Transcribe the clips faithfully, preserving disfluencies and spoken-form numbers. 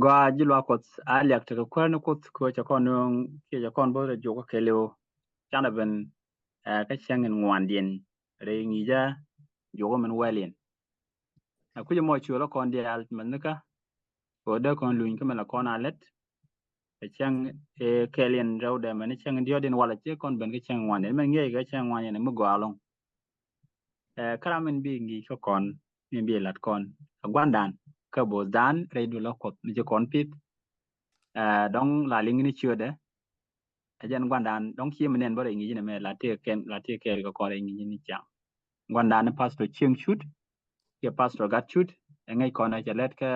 Gɔaa ji̱ luaak Kuɔth, a liak tekɛ kuäär ni Kuoth kɛ ɣöö cɛ kɔn nööŋ kiɛ cɛ kɔn bo̱th rɛy juɔk kä kɛɛliw. Canɛ ben, eh, kä cäŋ in ŋuandiɛn rɛy ŋi̱i̱cä juɔk min wɛl in. Ɛ kui̱c ɛmɔ cuɛ lɔ kɔn diaal mɛn nikä kɛ ɣöö dee kɔn luny kä mɛn lɛ kɔn a lät. Ɛ cäŋ, eh, kɛɛl in rɛwdɛ mɛn ni cäŋ in diɔt in walɛ ci kɔn ben kä cäŋ ŋuandiɛn mɛn ŋi̱eec kɛ cäŋ ŋuandiɛn mi gɔaa ɛlɔ̱ŋ. Eh, kä ram min bi ŋi̱i̱c kä kɔn, min bi lat kɔn. Ɛ gua̱ndan kä bo̱o̱thdan rɛy duël kä Kuɔth mi ci kɔn pith. Eh, dɔ̱ŋ la liŋ ni ciötdɛ. Ɛ jɛn gua̱ndan dɔ̱ŋ ci mi nɛn bä rɛy ŋi̱i̱c ni mɛ la tëë kɛn, la tëë kɛɛl kä kɔn rɛy ŋi̱i̱c ni ciaŋ. Gua̱ndan ni Pastor Cieŋ Cut kiɛ Pastor Gat Cut, ɛ ŋäc kɔn ɛ cɛ lɛt kä,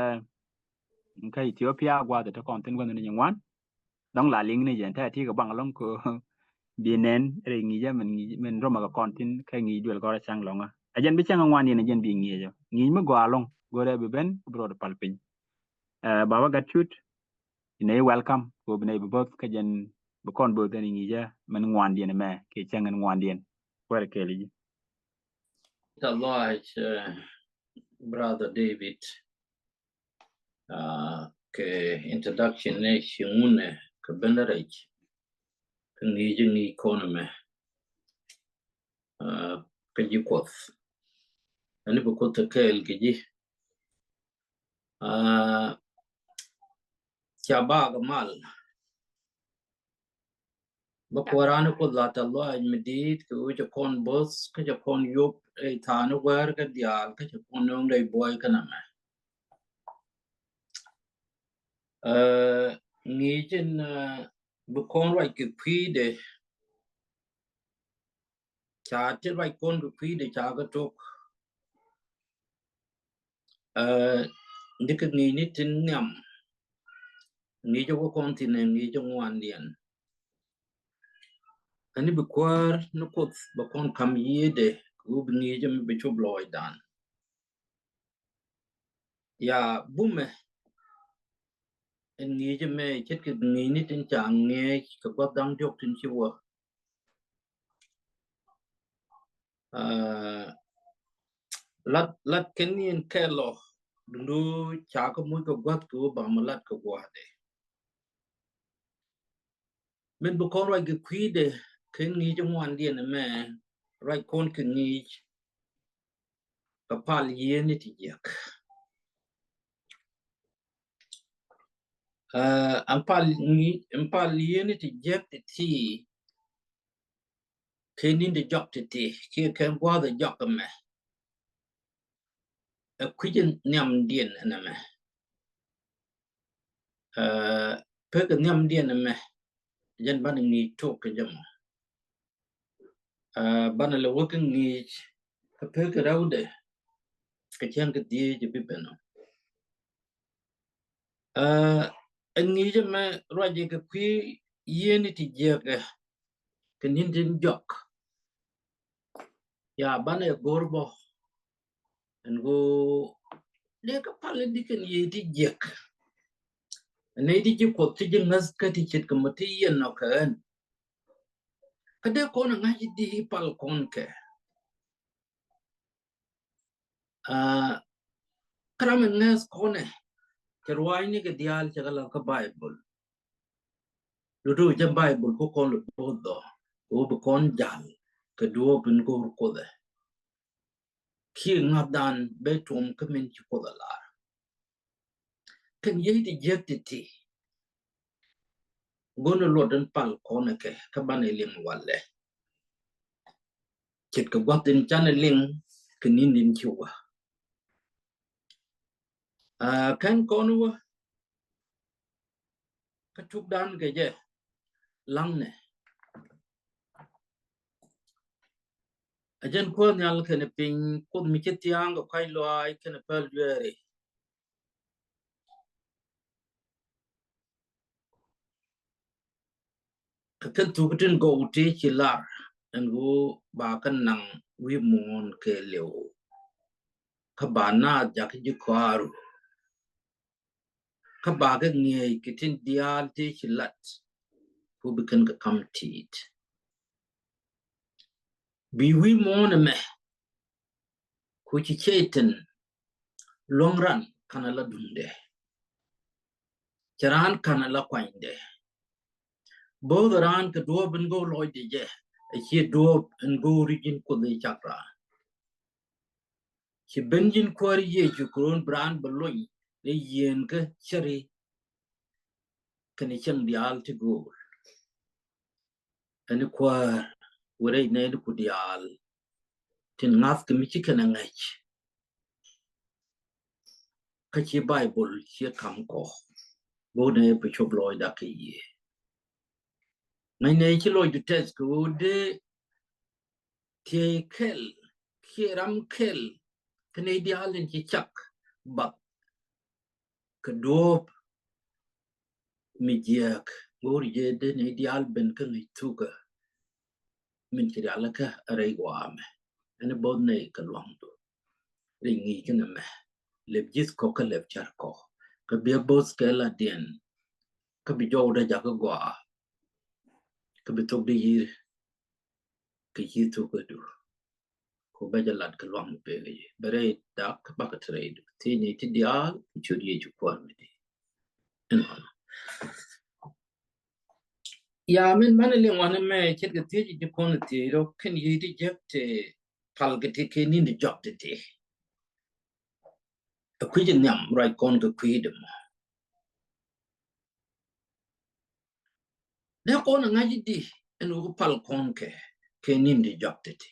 kä Ethiopia gua̱a̱th ɛ te kɔn thi̱n gua̱th ni nyin ŋuan. Dɔ̱ŋ la liŋ ni jɛn tɛ ti kɛ baŋ ɛlɔ̱ŋ kɛ bi nɛn rɛy ŋi̱i̱cä min ŋi̱i̱c min romɛ kɛ kɔn thi̱n kä ŋi̱i̱c duël kɔn rɔ cäŋ ɛlɔ̱ŋä. Ɛ jɛn bi cäŋ ŋuandiɛn ɛ jɛn bi ŋi̱eecä. Ŋi̱i̱c mi gɔaa ɛlɔ̱ŋ go̱rɛ bi ben bi rɔɔd pal piny. Eh, Baba Gat Cut, inɛ i̱ welcome kɛ bi nɛ i̱ bi bo̱th kä jɛn bi kɔn bo̱th ɛn i̱ ŋi̱i̱cä min ŋuandiɛn ɛmɛ kɛ cäŋ in ŋuandiɛn. Kuäär kɛɛl i̱ ji̱. Tɛ lɔac, eh, Brother David. Ah, kɛ introduction ni ci ŋunɛ kɛ ben rɛc kɛ ŋi̱i̱c ŋi̱i̱c kɔn ɛmɛ. Ah, kä ji̱ Kuɔth. Ani bi Kuoth te kɛɛl kɛ ji̱. Ah, ca bak mal. Bä Kuäär ni Kuoth la tɛ lɔaac mi di̱i̱t kɛ ɣöö cɛ kɔn bo̱th kä cɛ kɔn yop rɛy thaani wäär kä diaal kä cɛ kɔn nööŋ rɛy buɔy kä nɛmɛ. Eh, ŋi̱i̱c in, eh, bi kɔn ruac kɛ kui̱dɛ. Ca ti ruac kɔn kɛ kui̱dɛ ca kɛ tok. Eh, dikɛ ŋi̱i̱c ni tin nhiam. Ŋi̱i̱c wä kɔn thi̱n ɛ ŋi̱i̱c ŋuandiɛn. Ani bi Kuäär ni Kuoth bɛ kɔn ka̱m yiëëdɛ kɛ ɣöö bi ŋi̱i̱c mi bi cop lɔɔcdan. Ya bumɛ ɛn ŋi̱i̱c ɛmɛ ce̱tkɛ ŋi̱i̱c ni tin ca ŋi̱eec kɛ gua̱th da̱ŋ diɔ̱k tin ci wä. Ah, lat, lat kɛn ni ɛn kɛl ɔ dundu ca kɛ muc kɛ gua̱th kɛ wä ba mɛ lat kɛ gua̱a̱dɛ. Min bi kɔn ruac kɛ kui̱dɛ kɛ ŋi̱i̱c ŋuandiɛn ɛmɛ ruac kɔn kɛ ŋi̱i̱c kɛ pal yiëëni ti jiäk. Ah, ɛn pal ŋi̱i̱c, ɛn pal yiëëni ti jiäk ti ti kɛ ni̱n ti jɔk ti ti kiɛ kɛ gua̱a̱th ɛ jɔk ɛmɛ. Ɛ kui̱c nhiamdiɛn ɛn ɛmɛ. Eh, pek nhiamdiɛn ɛmɛ jɛn banɛ ŋi̱i̱c tok kɛ jɛ mɔ. Eh, banɛ lɛ wä kɛ ŋi̱i̱c kɛ pek rɛwdɛ kɛ cäŋ kɛ dhieec bi ben ɔ. Eh, ɛ ŋi̱i̱c ɛmɛ ruacɛ kɛ kui̱ yiëëni ti jiäkɛ kɛ ni̱n tin jɔk. Ya banɛ go̱r bɔ ɛn ɣöö dee kɛ pal in di kɛn yiëë ti jiäk. Ɛn nɛy ti ji̱ Kuɔth ti ji̱ ŋäth kä ti ce̱tkɛ mɔ ti yɛn nɔ kɛ ɣän. Kä dee kɔn ɛ ŋa̱c di pal kɔn kɛ. Ah, kä ram in ŋäth kɔnɛ cɛ ruaacni kɛ diaal cɛ kɛ la kä Baibol. Lutu jɛ Baibol ku kɔn lɛ bo̱o̱th dhɔ kɛ wä bi kɔn jal kɛ duɔ̱ɔ̱p in go̱o̱r Kuoth ɛ. Kiɛ ŋa̱thdan bɛ tuɔm kä min ci Kuoth ɛ lar. Kɛn yiey ti jiäk ti ti. Go̱n luɔt in pal kɔn ɛ kɛ kä banɛ liŋ walɛ. Ce̱tkɛ gua̱th in canɛ liŋ kɛ ni̱n in ci wä. Ah, kɛn kɔn wä kä tukdan kɛ jɛ laŋnɛ. A jɛn Kuoth Nhial kɛnɛ piny, Kuoth mi ci thia̱a̱ŋ kɛ kuac lɔaac kɛnɛ päl dueeri. Kɛ kɛn thuk tin gɔw ti ci lar ɛn ɣöö ba kɛ naŋ wi̱i̱ muɔ̱ɔ̱n kɛɛliw. Kä ba naath jakä ji̱ kɔaaru. Kä ba kɛ ŋi̱eec kɛ tin diaal ti ci lat ku bi kɛn kɛ kam ti̱i̱t. Bi wi̱i̱ muɔ̱ɔ̱n ɛmɛ ku ci Cɛytan luäŋ ran kɛnɛ la duŋdɛ. Cɛ raan ka̱n ala kuanydɛ. Bo̱o̱th raan kɛ duɔ̱ɔ̱p in go̱o̱r lɔcdɛ jɛ, a ciɛ duɔ̱ɔ̱p in go̱o̱r ji̱n Kuoth i̱ cak raan. Ci ben ji̱n Kuäär Yecu Kɛ Run bi raan bɛ lony ni yieen kä cäri kɛnɛ cäŋ diaal ti gööl. Ɛn Kuäär wä rɛy nɛɛni ku diaal tin ŋa̱th kɛ mi ci kɛn ɛ ŋäc. Kä ci Baibol ciɛ ka̱m kɔ go̱o̱r nɛ bi cop lɔcda kɛ yiëë. Ŋäc nɛ ci lɔcdu tɛth kɛ ɣöö dee tiey kɛl kiɛ ram kɛl kɛ nɛy diaal in ci cak bath kɛ duɔ̱ɔ̱p mi jiääk go̱o̱r jɛ dee nɛy diaal ben kä ŋäc thukä min ci rialikä rɛy gua̱a̱mɛ. Ɛn bo̱th nɛy kɛ luaŋdu rɛy ŋi̱i̱c kɛnɛ mɛ lɛp ji̱th kɔ kä lɛp cär kɔ kä biɛ bo̱th kɛ ladiɛn kä bi jɔwdä jakä gɔaa kä bi thok di yi̱r kɛ ci thukädu. Ku bɛ jɛ lat kɛ luaŋ pek i̱ bɛ rɛy dak bakɛ te rɛydu thiecni ti diaal ku ciöt Yecu Kuäär mi di. Inɔnɔ. Ya min banɛ liŋ wanɛ mɛ ce̱tkɛ thiec ji̱ kɔn thiec rɔ kɛn yiëë ti jek te pal kɛ ti kɛ ni̱n di jɔk ti ti. Ɛ kui̱c nhiam ruac kɔn kɛ kui̱dɛ mɔ. Dee kɔn a ŋa̱c di ɛn wä pal kɔn kɛ kɛ ni̱n di jɔk ti ti.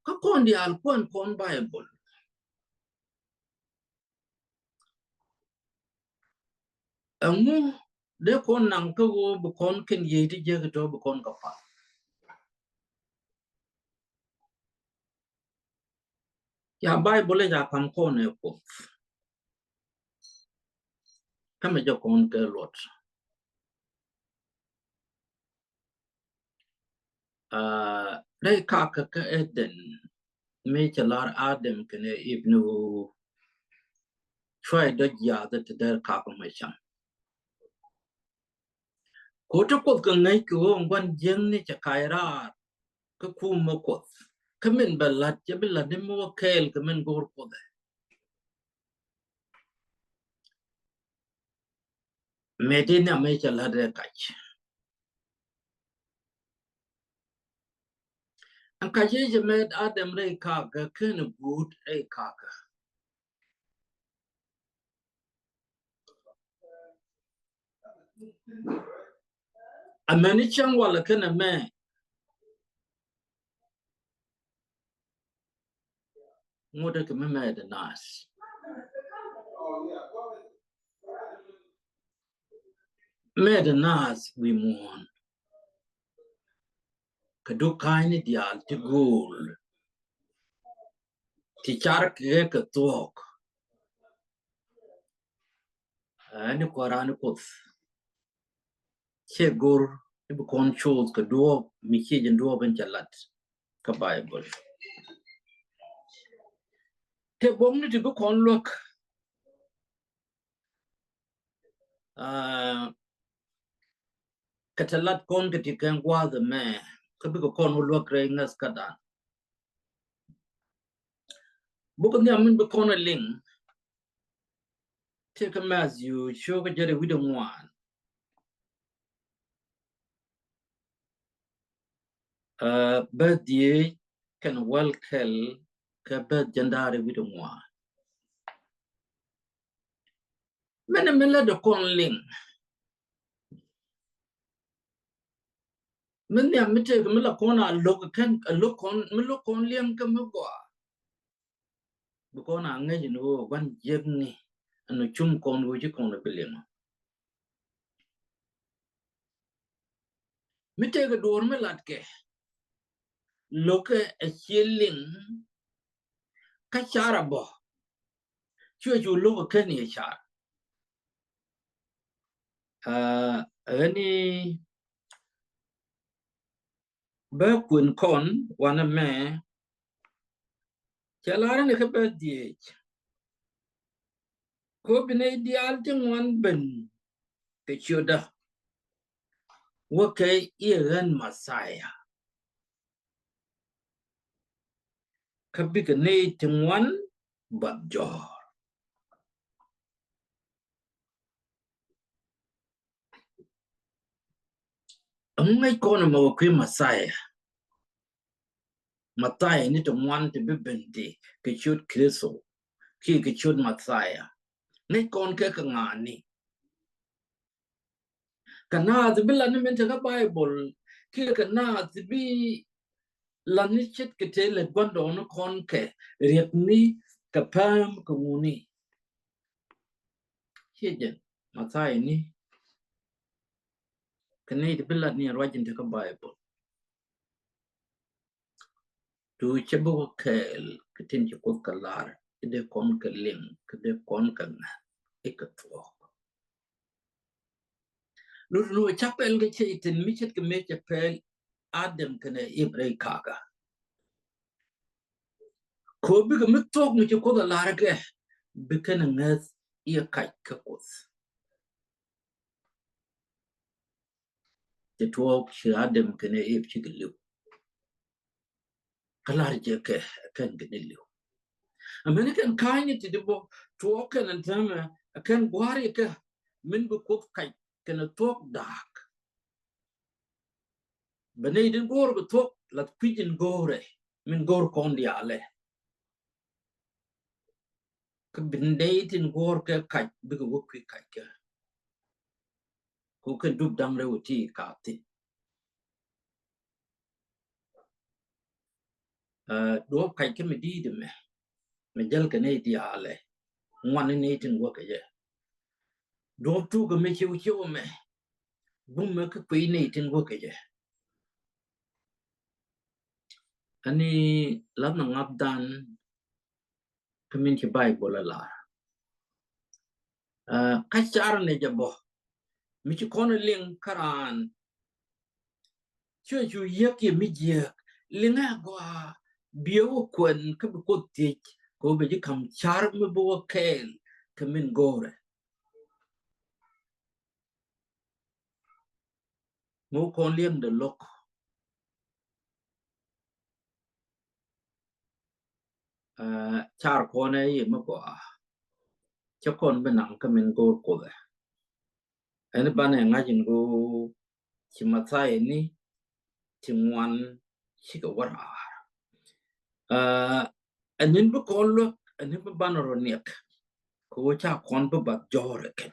Kä kɔn diaal kuan kɔn Baibol. Ɛŋu dee kɔn naŋ kä ɣöö bi kɔn kɛn yiëë ti jek tɔ bi kɔn kɛ pal. Ya Baibol ɛ ca ka̱m kɔn ɛ Kuoth. Kä mɛ jɛ kɔn kɛ luɔt. Aa, rɛy kakä kä Eden mi cɛ lar Adam kɛnɛ Eve ni ɣöö cuay dɔ̱ jiaath ti dee kakä mɛ cam. Kɛ ɣöö te Kuoth kɛ ŋäc kɛ ɣöö ŋuan jiäkni cɛ kac raar kä kum mi Kuɔth. Kä min bɛ la̱t cɛ bi la̱t ni mi wä kɛɛl kɛ min go̱o̱r Kuoth ɛ. Mëë ti nhiam mëë cɛ la̱t ɛ kac. Ɛn kac i̱ cɛ mɛt Adam rɛy kakä kɛnɛ guut rɛy kakä. Amäni cäŋ walɛ kɛnɛ mɛ. Ŋot ɛ kɛ mi mɛɛt ɛ naath. Mɛɛt ɛ naath wi̱i̱ muɔ̱ɔ̱n. Kɛ duk ka̱a̱cni diaal ti gööl ti car kɛ kɛ thuɔ̱k. Ɛn ni Kua̱ran ni Kuoth cɛ go̱r ni bi kɔn coth kɛ duɔɔp mi ciɛ jɛ duɔɔp in cɛ lat kä Baibol. Tëë buɔ̱kni ti bi kɔn luäk. Aa, kɛ te lat kɔn kɛ ti kɛn gua̱a̱th ɛmɛ kä bikɛ kɔn wä luäk rɛy ŋäth kädan. Buk nhiam min bi kɔn a liŋ. Tëë kä Matthew cio̱kä jɛn rɛw wi̱cdɛ ŋuan. Aa, bäth dhieec kɛnɛ wäl kɛl kä bäth jiɛn da̱ŋ rɛw wi̱cdɛ ŋuan. Min ɛ min lätdɛ kɔn liŋ. Min nhiam mi tëëkɛ mi la kɔn a lo̱k kɛn a lo̱k kɔn mi lo̱k kɔn liɛŋ kä mi gɔaa. Bi kɔn a ŋäc ni ɣöö gua̱n jiäkni ɛn ɔ cum kɔn ɣöö ci kɔn ɛ bi liŋ ɔ. Mi tëëkɛ duɔ̱ɔ̱r mi latkɛ lo̱kɛ ɛ ciɛ liŋ kä car a bɔ. Cuɛ cu lo̱k ɛ ken yɛ car. Aa, ɣän i̱ bä kuën kɔn wanɛ mɛ cɛ lar ni kä bä dhieec. Ko bi nɛy diaal ti ŋuan ben kɛ ciötdä wä kɛ i̱ ɣän Mɛthia. Kä bikɛ nɛy ti ŋuan bath jɔ̱ɔ̱r. Ɛŋu ŋäc kɔn ɛmɔ kɛ kui̱ Mɛthia? Mɛthia ni ti ŋuan ti bi ben ti kɛ ciöt Kritho kiɛ kɛ ciöt Mɛthia. Ŋäc kɔn kɛ kɛ ŋa̱a̱ni? Kɛ naath bi lat ni min te kä Baibol kiɛ kɛ naath bi lat ni ce̱tkɛ tëë lät gua̱ndɔɔŋni kɔn kɛ riɛkni kɛ pääm kɛ ŋuni? Ciɛ jɛn Mɛthia ni kɛ nɛy ti bi lat ni ruac in te kä Baibol. Tu cɛ bi wä kɛɛl kɛ tin ci Kuoth kɛ lar, i̱ dee kɔn kɛ liŋ, kɛ dee kɔn kɛ ŋa̱th i̱ kɛ thuɔ̱k. Lut nu ca pɛl kɛ cɛ itin mi ce̱tkɛ mëë cɛ pɛl Adam kɛnɛ Iv rɛy kakä. Kɛ ɣöö bikɛ mi thuɔ̱k mi ci Kuoth a lar kɛ, bi kɛn ŋäth i̱ kac kä Kuoth. Ci tuɔɔk ci Adam kɛnɛ Iv cikɛ li̱w. Kä lar jɛ kɛ kɛn kɛ ni li̱w. Amäni kɛn ka̱a̱cni ti di bä tuɔɔk kɛn ɛn täämɛ kɛn gua̱a̱r yɛ kɛ min bi Kuoth kac kɛn ɛ thuɔ̱k da̱a̱k. Bɛ nɛy tin go̱o̱r kɛ thuɔ̱k lath kui̱c in go̱o̱rɛ min go̱o̱r kɔn diaalɛ. Kä bi nɛy tin go̱o̱r kɛ kac bikɛ wä kui̱ kac kɛ. Ku kɛn dup da̱ŋ rɛw ti ka thin. Ɛ, duɔ̱ɔ̱p kac kä mi di̱i̱t mɛ, mi jäl kɛ nɛy diaalɛ, ŋuan ni nɛy tin wä kɛ jɛ. Duɔ̱ɔ̱p tukä mi ciw ciw mɛ, bum mɛ kä kui̱ nɛy tin wä kɛ jɛ. Ani lath ni ŋa̱thdan kä min ci Baibol a lar. Ɛ, kä car ni jɛ bä mi ci kɔn liŋ kä raan cuɛ cu yiäk yɛ mi jiääk, liŋɛ gɔaa, biɛ wä kuɛn kä bi Kuoth thiec kɛ wä bɛ ji̱ ka̱m car mi bi wä kɛɛl kɛ min go̱o̱rɛ. Ŋu kɔn liɛŋdɛ lo̱k. Ɛ, car kɔn ɛ yɛ mi gɔaa. Cɛ kɔn bi naŋ kä min go̱o̱r Kuoth ɛ. Ɛn banɛ ŋa̱c in go̱o̱r ci Mɛthia ni ti ŋuan cikɛ wä raar. Ɛ, ɛn in bi kɔn luäk, ɛn in bi banɛ rɔ niɛk. Kɛ wä ca kɔn bi bath jɔɔr ɛ kɛn.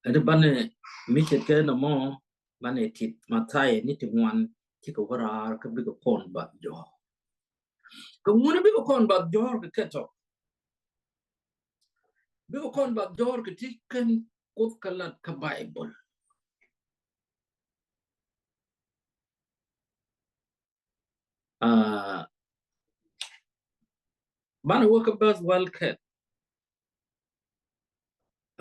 Ɛn in banɛ mi ce̱tkɛ nɔmɔ banɛ tit Mɛthia ni ti ŋuan cikɛ wä raar kä bikɛ kɔn bath jɔɔr. Kɛ ŋuni bikɛ kɔn bath jɔ̱ɔ̱r kɛ kɛ tɔ. Bikɛ kɔn bath jɔ̱ɔ̱r kɛ ti kɛn Kuoth kɛ lat kä Baibol. Aa, banɛ wä kä bäth wäl kɛl.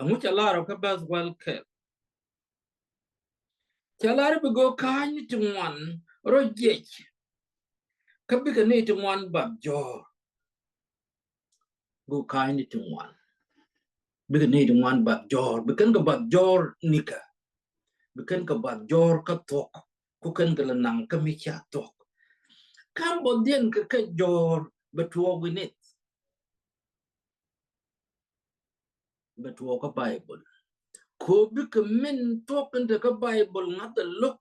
Ɛŋu cɛ lar ɔ kä bäth wäl kɛl? Cɛ lar bi go̱o̱k ka̱a̱cni ti ŋuan rɔ jiɛc. Kä bikɛ nɛy ti ŋuan bath jɔ̱ɔ̱r. Go̱o̱k ka̱a̱cni ti ŋuan. Bikɛ nɛy ti ŋuan bath jɔ̱ɔ̱r. Bi kɛn kɛ bath jɔ̱ɔ̱r nikä. Bi kɛn kɛ bath jɔ̱ɔ̱r kä thuɔ̱k. Ku kɛn kɛ lɛ naŋ kä mi cia thuɔ̱k. Kam bɔthiɛn kɛ kɛ jɔ̱ɔ̱r bɛ tuɔɔk wi̱nith. Bɛ tuɔɔk kä Baibol. Ko bikɛ min thuɔ̱k in te kä Baibol ŋa̱th ɛ lo̱k,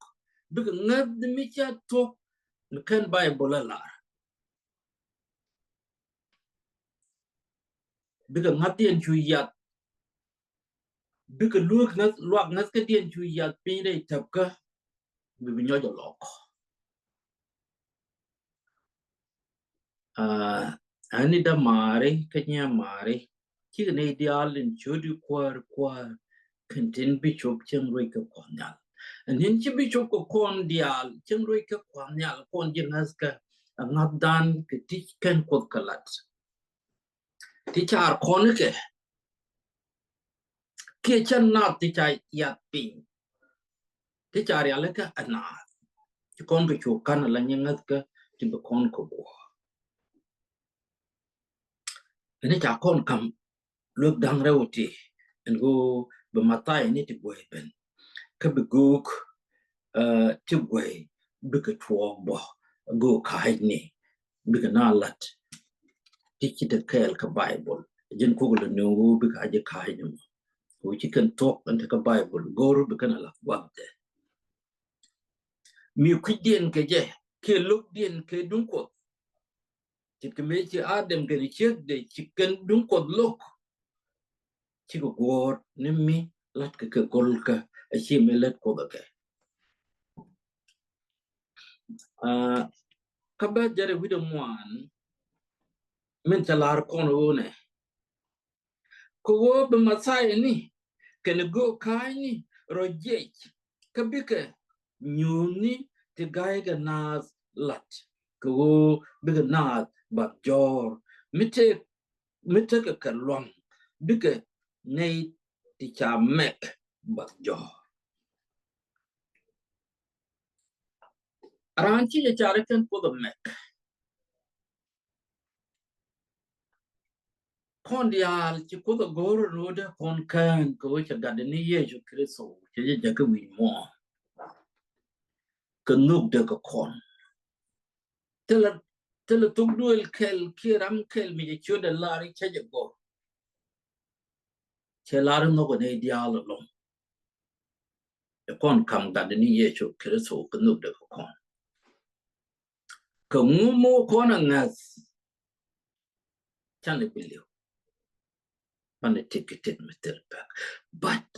bikɛ ŋäth mi ca thuɔ̱k ni kɛn Baibol ɛ lar. Bikɛ ŋa̱thdiɛn cu yath. Bikɛ luäk ŋäth, luak ŋäth kädiɛn cu yath piny rɛy täpkä. Bi bi nyɔc ɛ lɔk. Aa, ani da maari kä nyia maari. Cikɛ nɛy diaal in ciöt i̱ kuäär kuäär. Kɛn tin bi cop cieŋ ruec kɛ Kuɔth Nhial. Ɛn in ci bi cop kɛ kɔn diaal cieŋ ruec kɛ Kuɔth Nhial kɔn ji̱ ŋäthkä. Ɛ ŋa̱thdan kɛ ti kɛn Kuoth kɛ lat. Ti car kɔn ikɛ. Kiɛ cä naath ti ca yath piny. Ti ca rialikä ɛ naath. Ti kɔn kɛ cu ka̱n ala nyi ŋäthkä ti bi kɔn kɛ guɔ. Ɛn ca kɔn ka̱m luek da̱ŋ rɛw ti. Ɛn ɣöö bi Mathayo ni ti guey ben. Kä bi göök, ɛ, ti guey bikɛ tuɔɔk bɔ. Göök ka̱a̱cni. Bikɛ na lat ti ci te kɛɛl kä Baibol. Jɛn kuk lɛ nööŋ ɣöö bikɛ a jɛ ka̱a̱cni mɔ. Wä ci kɛn thuɔ̱k ɛn te kä Baibol go̱o̱r bi kɛn a la̱th gua̱th jɛ. Mi kui̱cdiɛn kɛ jɛ kiɛ lo̱kdiɛn kɛ duŋ Kuɔth. Ce̱t kɛ mëë ci Adam kɛnɛ ciekdɛ ci kɛn duŋ Kuɔth lo̱k. Cikɛ guɔ̱ɔ̱r ni mi la̱tkɛ kɛ go̱lkä a ci mi lät Kuoth ɛ kɛ. Aa, kä bä jɛrɛ wi̱dɛ ŋuan min cɛ lar kɔn ɣöö nɛ. Kɛ ɣöö bi Mɛthia ni kɛnɛ go̱o̱k ka̱a̱cni rɔ jiɛc kä bikɛ nyuuthni ti ga̱ykɛ naath la̱t kɛ ɣöö bikɛ naath bath jɔ̱ɔ̱r mi tëk mi tekɛ kɛ lua̱ŋ bikɛ nɛy ti ca mɛk bath jɔ̱ɔ̱r. Raan ci jɛ carɛ kɛn Kuoth ɛ mɛk. Kɔn diaal ci Kuoth ɛ go̱o̱r ni wä dee kɔn kään kɛ wä cɛ gatdɛ ni Yecu Kritho cɛ jɛ jakä wi̱i̱ muɔ̱ɔ̱n. Kɛ nhök dee kɛ kɔn. Thilɛ, thilɛ thok duël kɛl kiɛ ram kɛl mi jɛ ciötdɛ lar i̱ cä jɛ gɔ̱r. Cɛ lar i̱ nhök ɛ nɛy diaal ɛlɔ̱ŋ. Ɛ kɔn ka̱m gatdɛ ni Yecu Kritho kɛ nhök dee kɛ kɔn. Kɛ ŋu mi wä kɔn a ŋäth. Canɛ bi li̱w. Banɛ tek kɛ tet mi thil pek. But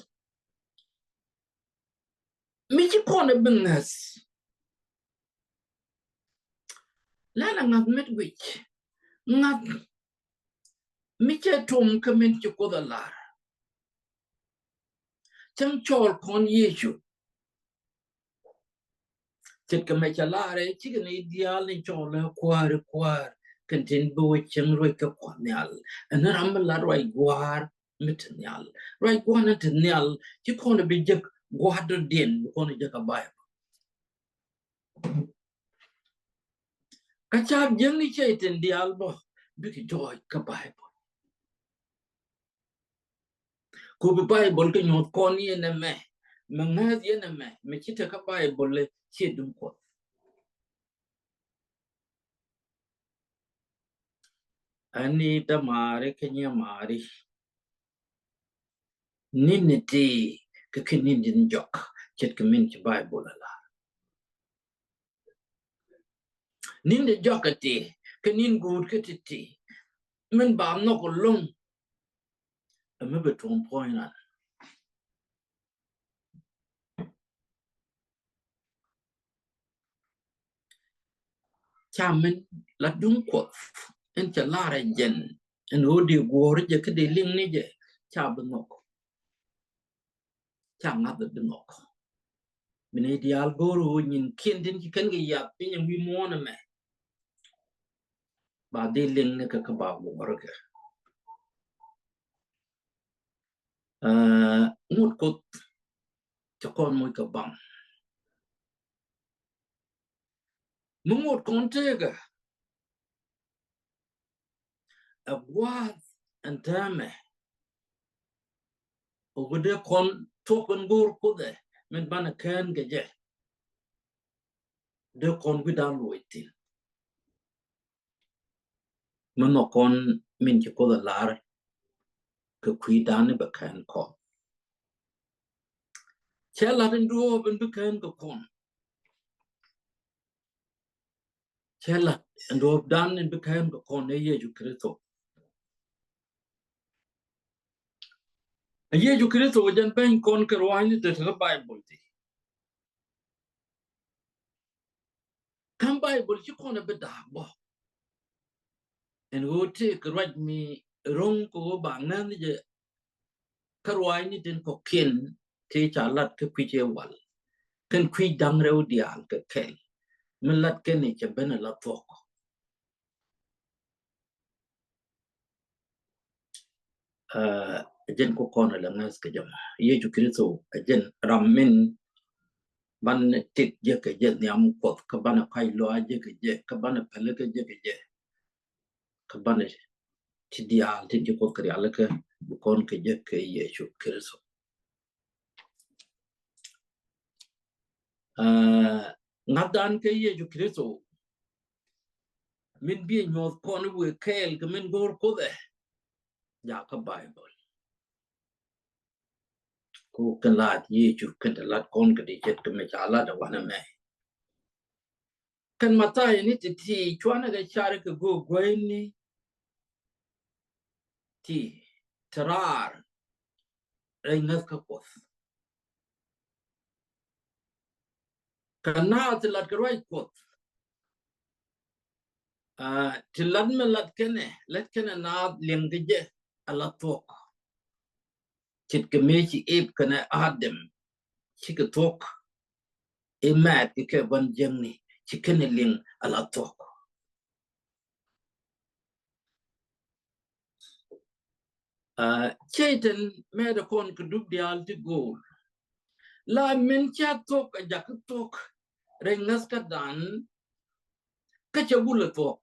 mi ci kɔn a bi ŋäth. Lanɛ ŋa̱th met guic. Ŋa̱th mi cɛ tom kä min ci Kuoth a lar. Cäŋ cɔɔl kɔn Yecu. Ce̱tkɛ mɛ cɛ lar ɛ cikɛ nɛy diaal ni cɔɔl ɛ kuäär kuäär kɛn tin bi wä cieŋ ruec kä Kuɔth Nhial. Ɛn ram mi lat ruac gua̱a̱r mi te nhial. Ruac gua̱a̱r ni te nhial ci kɔn bi jek gua̱a̱r dɔ̱diɛn bi kɔn jek a Baibol. Kä ca jiäkni cɛ tin diaal bä bikɛ jɔɔc kä Baibol. Ku bi Baibol kɛ nyuɔth kɔn yɛn ɛmɛ, mɛ ŋäth yɛn ɛmɛ, mɛ ci te kä Baibol ɛ ciɛ duŋ Kuɔth. Ani dämaari kä nyiamaari. Ni̱n ni ti kä kɛ ni̱n din jɔk ce̱tkɛ min ci Baibol a lar. Ni̱n di jɔk kä ti kä ni̱n guut kä ti ti min ba nhɔk ɛlɔ̱ŋ. Ɛmɛ bɛ tuɔm puɔ̱ny ran. Ca min la duŋ Kuɔth in cɛ lar ɛ jɛn in ɣöö di guɔ̱ɔ̱r jɛ kä di liŋ ni jɛ ca bi nhɔk. Ca ŋa̱th bi nhɔk. Min i̱ diaal go̱o̱r ɣöö nyin kiɛn tin ci kɛn kɛ yath piny in wi̱i̱ muɔ̱ɔ̱n ɛmɛ. Ba di liŋ ni kɛ kä ba guɔ̱ɔ̱r kɛ. Aa, ŋut Kuoth cɛ kɔn moc kɛ baŋ. Mi ŋot kɔn tëëkä ɛ gua̱a̱th ɛn täämɛ. Ɛ ɣöö dee kɔn thuɔ̱k ɛn go̱o̱r Kuoth ɛ min banɛ kään kɛ jɛ. Dee kɔn gui̱dan luɔc thi̱n. Mi nhɔk kɔn min ci Kuoth ɛ lar kɛ kui̱dan ni bɛ kään kɔn. Cɛ lat in duɔ̱ɔ̱p in bi kään kɛ kɔn. Cɛ lat in duɔ̱ɔ̱pdan in bi kään kɛ kɔn ɛ Yecu Kritho. Ɛ Yecu Kritho jɛn beny kɔn kɛ rua̱a̱ny ni te te kä Baibol ti. Ka̱m Baibol ci kɔn ɛ bi da̱a̱k bä. Ɛn ɣöö tëëkɛ ruac mi ro̱ŋ kɛ ɣöö ba ŋäth ni jɛ kä ruaacni tin kɔ̱kiɛn tëë ca lat kä kui̱c ëë wal. Kɛn kui̱c da̱ŋ rɛw diaal kɛ kɛl. Mi lat kɛn i̱ cɛ ben ɛ la thuɔ̱k. Aa, ɛ jɛn ku kɔn ɛ la ŋäth kɛ jɛ mɔ. Yecu Kritho ɛ jɛn ram min banɛ tit jɛ kɛ jɛ nhiam Kuɔth kä banɛ kac lɔaac jɛ kɛ jɛ kä banɛ päl kɛ jɛ kɛ jɛ. Kä banɛ ti diaal tin ci Kuoth kɛ rialikä bi kɔn kɛ jek kɛ Yecu Kritho. Aa, ŋa̱thdan kɛ Yecu Kritho min bi nyuɔth kɔn wëë kɛɛl kɛ min go̱o̱r Kuoth ɛ jakä Baibol. Ku kɛn la̱t Yecu kɛn te lat kɔn kɛ ti ce̱tkɛ mi ca lat ɛ wanɛ mɛ. Kɛn Mathayo ni ti ti cuanɛ kɛ car kɛ go̱o̱k gueyni ti te raar rɛy ŋäth kä Kuɔth. Kɛ naath ti lat kɛ ruac Kuɔth, aa, ti lat mi lat kɛnɛ, lat kɛnɛ naath liɛŋ kɛ jɛ ala thuɔ̱k. Ce̱tkɛ mëë ci Ip kɛnɛ Adam cikɛ thuɔ̱k, i̱ mɛt kɛ kɛ gua̱n jiäkni, ci kɛnɛ liŋ ala thuɔ̱k. Aa, Cɛytan mɛtdɛ kɔn kɛ dup diaal ti go̱o̱r. La min ca thuɔ̱k a jakä thuɔ̱k rɛy ŋäthkädan, kä cɛ gulɛ thuɔ̱k.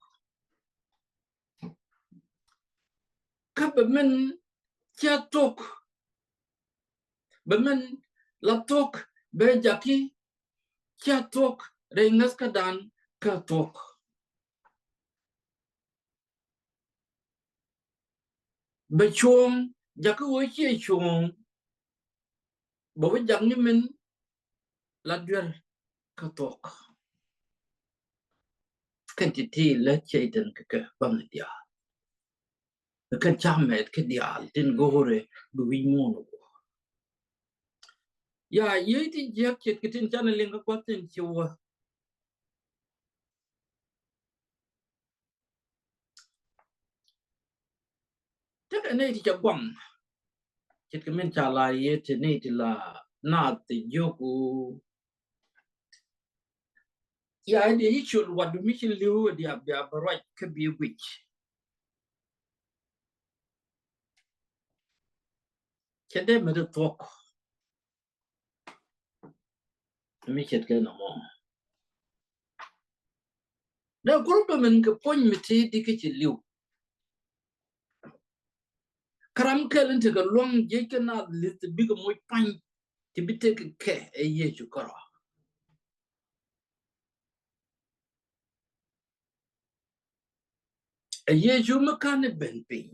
Kä bɛ min ca thuɔ̱k, bɛ min la thuɔ̱k bɛ jakä ca thuɔ̱k rɛy ŋäthkädan kä thuɔ̱k. Bɛ cuɔ̱ɔ̱ŋ jakä ɣöö ciɛ cuɔ̱ɔ̱ŋ, bɛ wä jak ni min la duer kä thuɔ̱k. Kɛn ti ti lät Cɛytan kɛ kɛ baŋ diaal. Kɛn ca mɛt kä diaal tin go̱o̱rɛ bi wi̱c muɔ̱ɔ̱n wä. Ya, yee ti jiäk ce̱tkɛ tin canɛ liŋ kä Kuɔth tin ci wä. Tekɛ nɛy ti ca guaŋ. Ce̱tkɛ min ca la yee ti nɛy ti la naath ti jiök wu. Ya, i̱ diɛ i̱ col wat mi ci li̱w i̱ diɛ bia bä ruac kä bi guic. Cɛ dee mɛ ti thuɔ̱k. Mi ce̱tkɛ nɔmɔ. Dee gurupɛ min kɛ puɔ̱ny mi ti di kä ci li̱w. Kä ram kɛl in tekɛ luaŋ jiɛc kä naath li̱th ti bikɛ moc pa̱ny ti bi tek kɛ ɛ Yecu kärɔa. Ɛ Yecu mi ka̱n i̱ ben piny.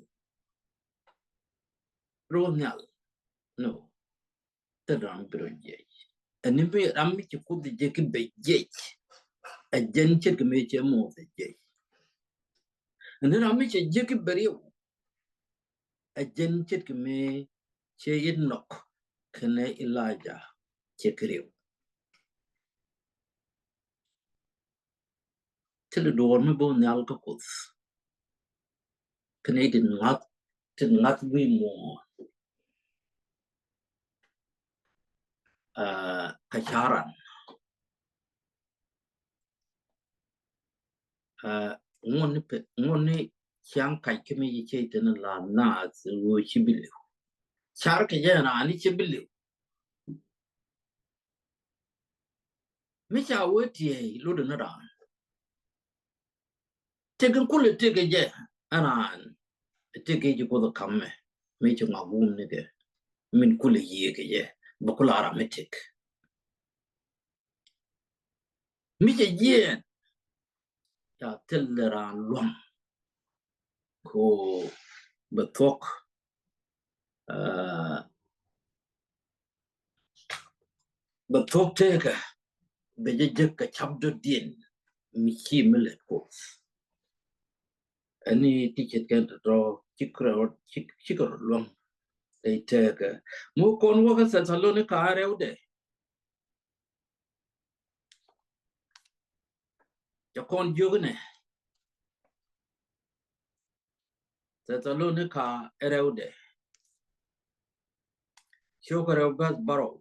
Ro̱o̱ nhial. No. Thil ram bi rɔ jiɛc. Ɛn ni mi ram mi ci Kuoth jiɛc ki bɛ jiɛc. Ɛ jɛn ce̱tkɛ mi cɛ moth ɛ jiɛc. Ɛn ni ram mi cɛ jiɛc ki bɛ riw. Ɛ jɛn ce̱tkɛ mi cɛ Inɔk kɛnɛ Ilaja cɛ kɛ riw. Thilɛ duɔ̱ɔ̱r mi bo̱o̱ nhial kä Kuoth. Kɛnɛ i̱ tin ŋa̱th, tin ŋa̱th wi̱i̱ muɔ̱ɔ̱n. Aa, kä ca̱ran. Aa, ŋuɔ̱n ni pɛ, ŋuɔ̱n ni ciaŋ kac kä mi ci cɛ i̱ tin la naath ɣöö ci bi li̱w. Car kɛ jɛ raan i̱ ci bi li̱w. Mi ca wee tiey lotdɛ ni raan. Tëk in kulɛ tëk kɛ jɛ ɛn raan. Tëk kɛ jɛ Kuoth ɛ ka̱m mɛ mi ci ŋɔak wum ni kɛ. Min kulɛ yiëë kɛ jɛ bɛ kulɛ ram mi tëk. Mi cɛ jiɛɛn ca thil raan luaŋ. Ko bɛ thuɔ̱k, aa, bɛ thuɔ̱k tëëkä bɛ jɛ jek kɛ cap dɔ̱diɛn mi ci mi lät Kuoth. Ɛn ni ti ce̱tkɛ tɔ̱tɔ̱ cikɛ rɔ, cikɛ rɔ luaŋ. Tëëkä mi kɔn wä kä Thɛthalonika rɛwdɛ. Cɛ kɔn jiök inɛ. Thɛthalonika rɛwdɛ. Cio̱k rɛw bäth bärɔw.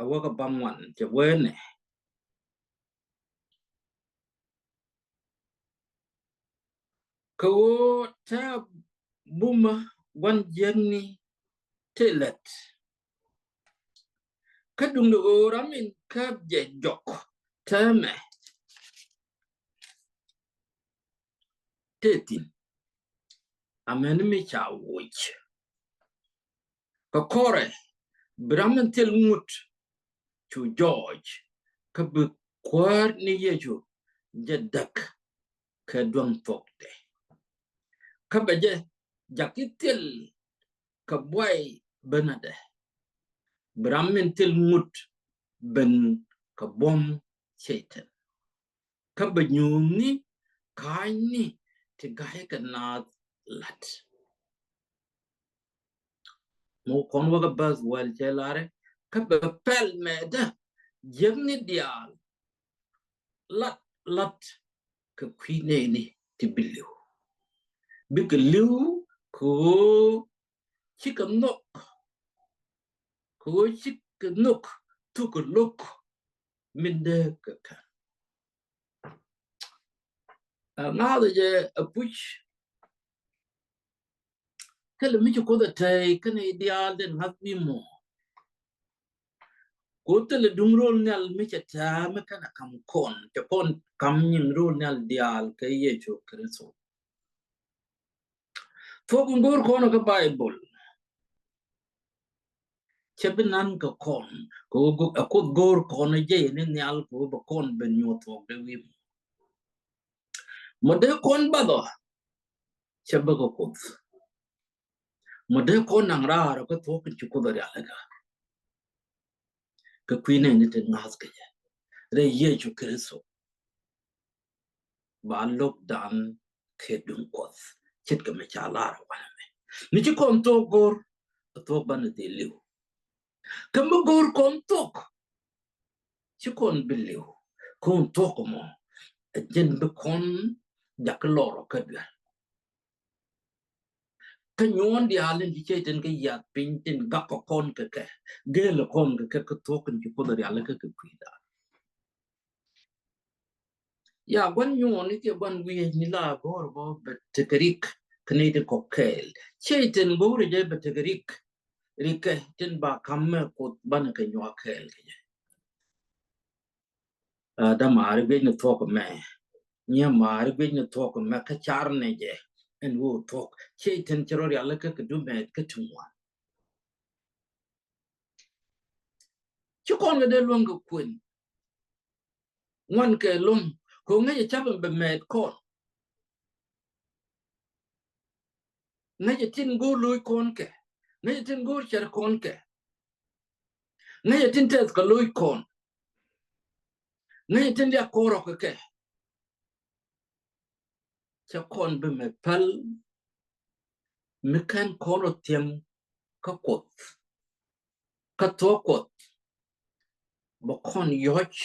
A wäkä bäŋuan cɛ wee nɛ. Kɛ ɣöö tɛ̈ bumä gua̱n jiäkni tëë lät. Kä duundɛ ɣöö ram in kääp jɛ jɔk täämɛ tëë thi̱n. Amäni mi ca woc. Kɛ kɔrɛ bi ram in thil ŋut cu jɔɔc kä bi Kuäär ni Yecu jɛ däk kɛ duäŋ thuɔkdɛ. Kä bɛ jɛ ja̱k i̱ thil kɛ buay Bi ram min thil ŋut ben kɛ buɔ̱m Cɛytan. Kä bɛ nyuuthni ka̱a̱cni ti ga̱ykɛ naath la̱t. Mɔ kɔn wäkɛ bäth wäl cɛ larɛ, kä bɛ pɛl mɛtdä jiäkni diaal la̱t la̱t kɛ kui̱ nɛɛni ti bi li̱w. Bikɛ li̱w kɛ ɣöö cikɛ nhɔk, kɛ ɣöö cikɛ nhɔk thukɛ lo̱k min dee kɛ kän. Ɛ ŋa̱thɛ jɛ ɛ puc. Thilɛ mi ci Kuoth ɛ tɛy kɛnɛ i̱ diaal den ŋa̱th wi̱i̱ muɔ̱ɔ̱n. Kuoth thilɛ duŋ ro̱l nhial mi cɛ tɛ̱̈ɛ̱̈ mi kɛnɛ ka̱m kɔn, cɛ kɔn ka̱m nyin ro̱l nhial diaal kɛ Yecu Kritho. Thuɔ̱k in go̱o̱r kɔn kä Baibol. Cɛ bi nan kɛ kɔn, kɛ ɣöö ɛ Kuoth go̱o̱r kɔn ɛ jɛy ni nhial kɛ ɣöö bɛ kɔn ben nyuɔ̱th thuɔ̱k dee wi̱i̱ muɔ̱ɔ̱n. Mɔ dee kɔn bath ɔ, cɛ bä kɛ Kuoth. Mɔ dee kɔn naŋ raar ɔ kä thuɔ̱k in ci Kuoth ɛ rialikä. Kɛ kui̱ nɛɛni tin ŋa̱th kɛ jɛ rɛy Yecu Kritho. Ba lo̱kdan kɛ duŋ Kuɔth. Ce̱tkɛ mi ca lar ɛ wanɛ mɛ. Mi ci kɔn thuɔ̱k go̱o̱r, ɛ thuɔ̱k banɛ dhil li̱w. Kä mi go̱o̱r kɔn thuɔ̱k, ci kɔn bi li̱w. Kɔn thuɔ̱k mɔ, ɛ jɛn bi kɔn jakä lɔr ɔ kä duel. Kä nyuɔ̱ɔ̱n diaal in ci Cɛytan kɛ yath piny tin gak kɛ kɔn kɛ kɛ, gel kɔn kɛ kɛ, kä thuɔ̱k in ci Kuoth rialikä kɛ kui̱dan. Ya gua̱n nyuɔ̱ɔ̱n ni kiɛ gua̱n wi̱i̱ ni la go̱o̱r bä bɛ tekɛ rik kä nɛy tin kɔk kɛɛl. Cɛytan go̱o̱r jɛ bɛ tekɛ rik, rikɛ tin ba ka̱m mɛ Kuoth banɛ kɛ nyuak kɛɛl kɛ jɛ. Ɛ, dämaari guic ni thuɔ̱k mɛ. Nyimaari guic ni thuɔ̱k mɛ kä car ni jɛ. Ɛn ɣöö thuɔ̱k Cɛytan ci rɔ rialikä kɛ duŋ mɛɛt kä ti ŋuan. Ci kɔn kɛ dee luäŋ kɛ kuën. Ŋuan kɛ luäŋ kɛ ŋäcɛ ca̱p in bɛ mɛɛt kɔn. Ŋäcɛ tin go̱o̱r lo̱c kɔn kɛ. Ŋäcɛ tin go̱o̱r cɛr kɔn kɛ. Ŋäcɛ tin tɛth kɛ lo̱c kɔn. Ŋäcɛ tin liak kɔn rɔk kɛ kɛ. Cɛ kɔn bi mɛ päl mi kɛn kɔn rɔ thiäŋ kä Kuoth, kä thuɔ̱k Kuɔth. Bɛ kɔn yɔ̱c,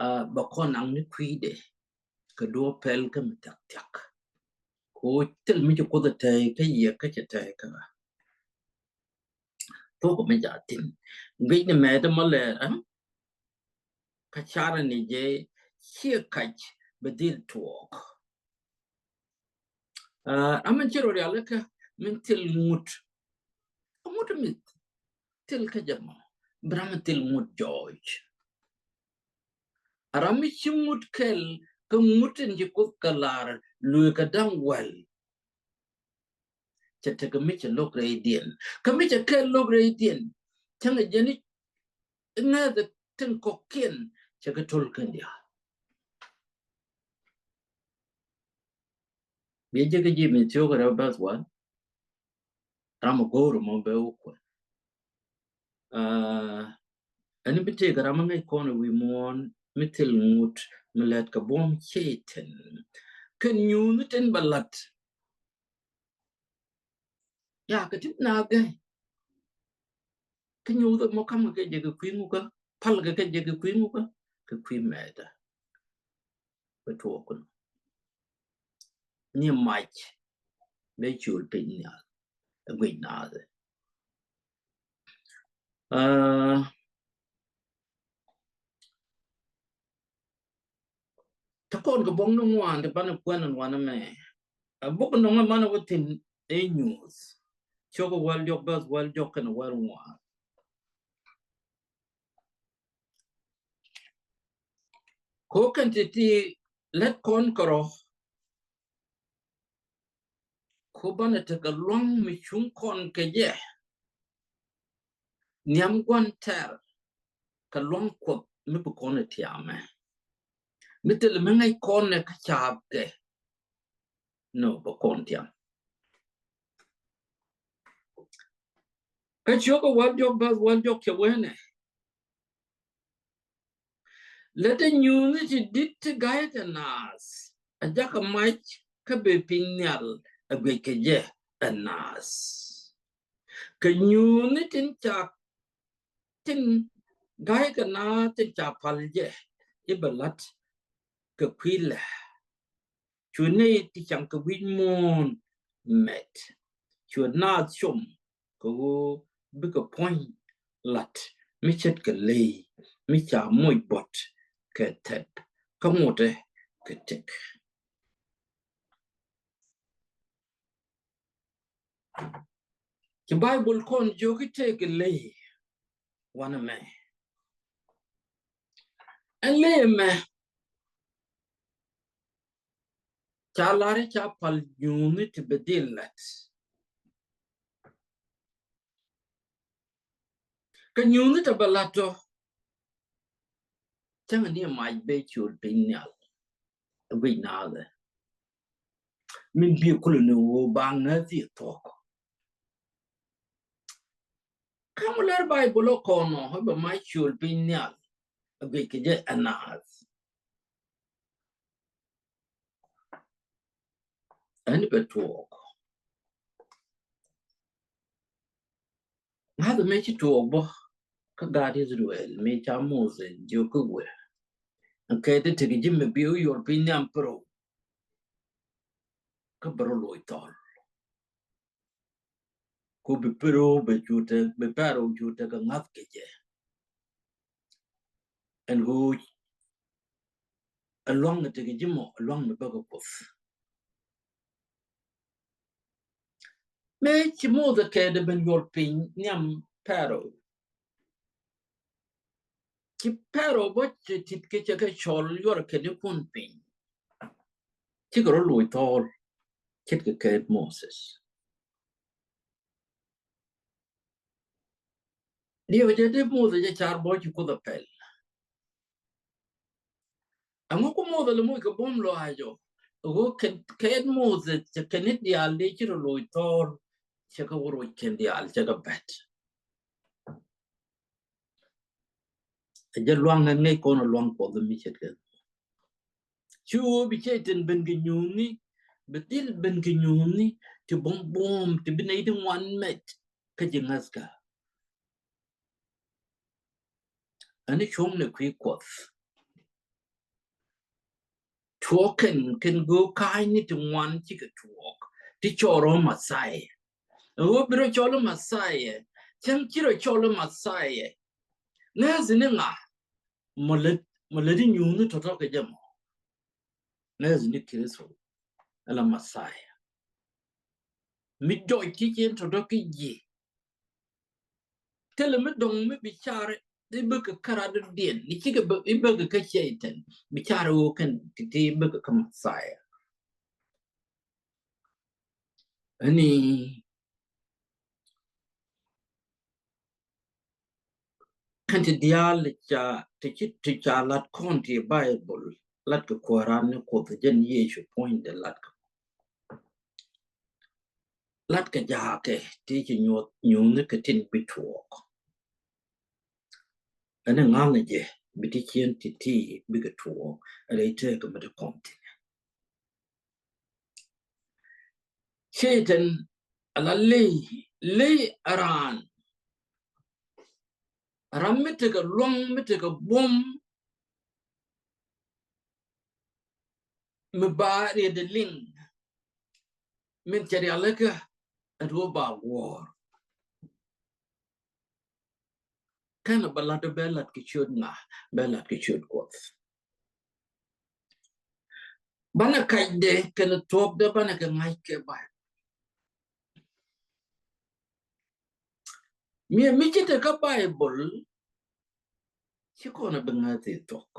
a, bɛ kɔn naŋ ni kui̱dɛ kɛ duɔ̱ɔ̱p pɛl kä mi thia̱k thia̱k. Kɛ ɣöö thil mi ci Kuoth ɛ tɛy kä yɛ kä cɛ tɛy kä ɣä. Thuɔ̱k mi jaa thi̱n. Guic ni mɛɛt mɔ lɛɛr, ɛ? Kä carɛ ni jɛ ciɛ kac bɛ dhil tuɔɔk. Aa, ram mi ci rɔ rialikä min thil ŋut. Ŋut mith thil kä jɛ mɔ. Bi ram mi thil ŋut jɔɔc. Ram mi ci ŋut kɛl kä ŋut in ci Kuoth kɛ lar lueekä da̱ŋ wäl. Cɛ tekɛ mi cɛ lo̱k rɛydiɛn. Kä mi cɛ kɛl lo̱k rɛydiɛn, cäŋɛ jɛn i̱ ŋäthɛ tin kɔ̱kiɛn cɛ kɛ to̱l kɛn diaal. Biɛ jɛ kä ji̱ mi thiok rɛw bäth wal. Ram a go̱o̱r mɔ bɛ wä kuɛ. Aa, ɛn bi tëëk ram a ŋäc kɔn wi̱i̱ muɔ̱ɔ̱n mi thil ŋut mi lät kɛ buɔ̱m Cɛytan. Kɛn nyuuth tin bɛ la̱t. Ya kɛ ti naath gɛy. Kä nyuuth mɔ ka̱m kɛ jɛ kɛ kui̱ ŋukä, pal kɛ kɛ jɛ kɛ kui̱ ŋukä, kɛ kui̱ mɛɛtdä. Bɛ tuɔɔk kɛ nɔ. Ni mac bɛ col piny nhial. Ɛ guic naath. Aa, Te kɔn kɛ buɔ̱k ni ŋuan ti banɛ kuɛn ni wanɛ mɛ. Ɛ buk ni ŋuan manɛ wä thin ɛ nyuuth. Cok ɛ wäl diɔk bäth wäl diɔk kɛnɛ wäl ŋuan. Ko kɛn ti ti lät kɔn kärɔ. Ko banɛ tekɛ luaŋ mi cuŋ kɔn kɛ jɛ. Nhiam gua̱n tɛr kɛ luaŋ Kuɔth mi bi kɔn ɛ tiamɛ. Mi thilɛ mi ŋäc kɔn ɛ kä caap kɛ. Nɔ bɛ kɔn tiam. Kä ciökä wäl diɔ̱k bäth wäl diɔ̱k cɛ wee nɛ, lät ɛ nyuuthni ti di̱t ti ga̱ykɛ naath a jakä mac kä bɛ piny nhial a guic kɛ jɛ ɛ naath. Kɛ nyuuthni tin ca tin ga̱ykɛ naath tin ca pal jɛ i̱ bɛ la̱t kɛ kui̱ lɛ. Cu nɛy ti caŋ kɛ wi̱c muɔ̱ɔ̱n mɛt. Cu naath com kɛ ɣöö bikɛ puɔ̱ny la̱t mi ce̱tkɛ ley mi ca moc buɔ̱t kɛ thɛp kä ŋotɛ kɛ tëk. Ci Baibol kɔn jiök i̱ tëëkɛ ley wanɛ mɛ. Ɛn ley ɛmɛ ca lar i̱ ca pal nyuuthni ti bi dhil la̱t. Kä nyuuthni ti bi la̱t ɔ cäŋ ni mac ben col piny nhial. Ɛ guic naath ɛ min bi kulɛ ni ɣöö ba ŋäth i̱ thuɔ̱k. Kä mi lär Baibol ɔ kɔn ɔ i̱ bɛ mac col piny nhial a guic kɛ jɛ ɛ naath. Ɛn bɛ tuɔɔk. Ŋa̱th mëë ci tuɔɔk bä kä gaat Israel mëë ca Moses jiök kä wëë. Ɛn kɛ ti tek ji̱ mi bi wä yuɔr piny nhiam Paro kä bɛ rɔ loc thɔl. Ku bi Paro bɛ cu tek, bi Paro cu tek kɛ ŋa̱th kɛ jɛ. Ɛn ɣöö ɛ luaŋ ɛ tek ji̱ mɔ ɛ luaŋ mi bäkɛ Kuoth. Mëë ci Moses kɛ dee ben yuɔr piny nhiam Paro. Ci Paro bä ci tit kɛ cɛ kɛ cɔl yuɔr kɛ ni kun piny. Cikɛ rɔ loc thɔɔl ce̱tkɛ kɛ Moses. Diɛw jɛ dee Moses jɛ car bä ci Kuoth a pɛl. Ɛŋu ku Moses lɛ moc kɛ buɔ̱m lɔaac ɔ? Ɣöö kɛ, kɛ Moses cɛ kɛn i̱ diaal dee ci rɔ loc thɔɔl cɛ kɛ wä roc kɛn diaal cɛ kɛ bɛt. Ɛ jɛ luaŋ ɛ ŋäc kɔn ɛ luaŋ Kuɔth mi ce̱tkɛ. Cu ɣöö bi Cɛytan ben kɛ nyuuthni, bi dhil ben kɛ nyuuthni ti buɔ̱m buɔ̱m ti bi nɛy ti ŋuan mɛt kä ji̱ ŋäthkä. Ɛn i̱ cuɔ̱ŋnɛ kui̱ Kuɔth. Tuɔɔk kɛn kɛn go̱o̱k ka̱a̱cni ti ŋuan cikɛ tuɔɔk ti cɔɔr ɔ Mɛthia. Ɛ ɣöö bi rɔ cɔl i̱ Mɛthia cäŋ ci rɔ cɔl i̱ Mɛthia. Ŋäth ni ŋa? Mɔ lät, mɔ lät i̱ nyuuthni tɔ̱tɔ̱ kɛ jɛ mɔ. Ŋäth ni Kritho ala Mɛthia. Mi jɔc ti cien tɔ̱tɔ̱ kɛ ji̱. Thilɛ mi dɔ̱ŋ mi bi car i̱ bäkɛ kärat dɔ̱diɛn ni cikɛ bä i̱ bäkɛ kä Cɛytan bi car i̱ ɣöö kɛn ti ti i̱ bäkɛ kä Mɛthia. Ɛni kɛn ti diaal ca ti ci ti ca lat kɔn ti Baibol lat kɛ Kuääran ni Kuoth jɛn Yecu puɔ̱nydɛ lat kɛ. Lat kɛ jaakɛ ti ci nyuɔth nyuuthni kɛ tin bi tuɔɔk. Ɛn ɛ ŋa̱lnɛ jɛ bi ti cien ti ti bikɛ tuɔɔk rɛy tëëkɛ mi ti kɔn thin. Cɛytan ala ley, ley a raan. Ram mi tekɛ luɔ̱ŋ mi tekɛ buɔ̱m mi ba riɛt liŋ min cɛ rialikä ɛ duɔ ba guɔ̱ɔ̱r. Kɛn bɛ lat bɛ lat kɛ ciöt ŋa? Bɛ lat kɛ ciöt Kuɔth. Banɛ kacdɛ kɛnɛ thuɔ̱kdɛ banɛ kɛ ŋa̱c kɛ Baibol. Miɛ mi ci te kä Baibol ci kɔn a bi ŋäth i̱ thuɔ̱k.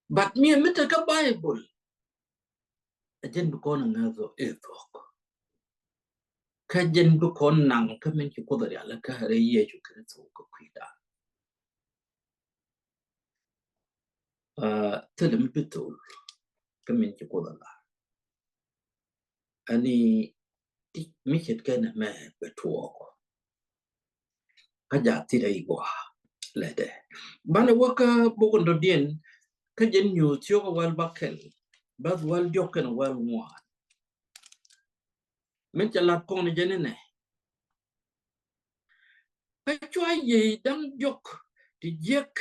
But miɛ mi te kä Baibol ɛ jɛn bi kɔn a ŋäth i̱ thuɔ̱k. Kä jɛn bi kɔn naŋ kä min ci Kuoth a rial kä rɛy Yecu Kritho kä kui̱dan. Thilɛ mi bi thol kä min ci Kuoth a la. Ani ti mi ce̱tkɛ nɛmɛ bɛ tuɔɔk. Kä ja̱ thil rɛy gɔaa lätdɛ. Banɛ wä kä bok in dɔ̱diɛn, kä jɛn Nyuuth cio̱kä wäl bäkɛl, bäth wäl diɔ̱k kɛnɛ wäl ŋuan. Min cɛ lat kɔn jɛn inɛ. Kä cua yiey da̱ŋ diɔ̱k ti jiäk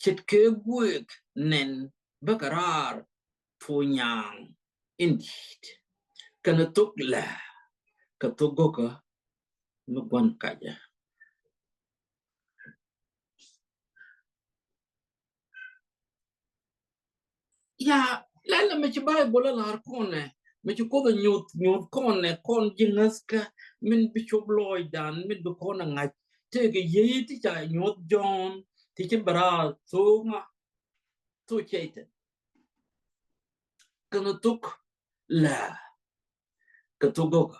ce̱tkɛ guëëk nɛn bäkɛ raar thuɔ̱k nyaŋ in di̱i̱t. Kɛnɛ thok lɛ kɛ thok go̱kä mi gua̱n kacä. Ya, lɛl mi ci Baibol ɛ la̱r kɔn ɛ, mi ci Kuoth ɛ nyuth, nyuth kɔn ɛ, kɔn ji̱ ŋäthkä, min bi cop lɔɔcdan, min bi kɔn ɛ ŋa̱c. Tëëkɛ yiey ti ca nyuɔth Jɔ̱ɔ̱n, ti ci bɛ raar thok ŋa, thok cɛy-tan. Kɛnɛ thok lɛ kɛ thok go̱kä.